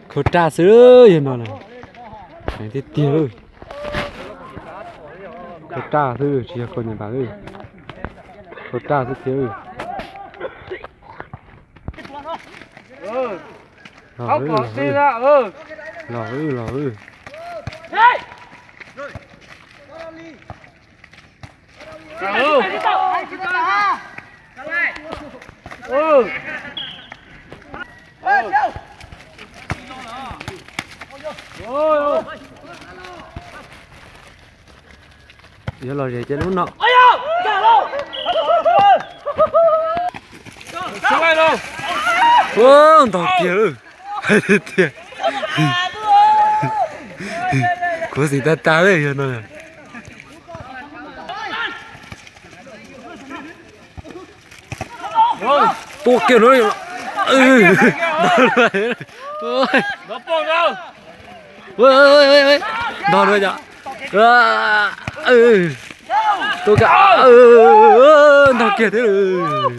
Khau raj xwb yog no na. Heev tiag tiag. Khau raj xwb tsis yog khau nyuj vas. Khau raj xwb thiab. Los los los. Yuav los zem ces lub no. Ntog kiag lawm. Hais tias kuv xim tag tag li yog no. Tua kiag no. Ntog no. Ntog no. Tua kiag. Ntog kiag thiab lawm.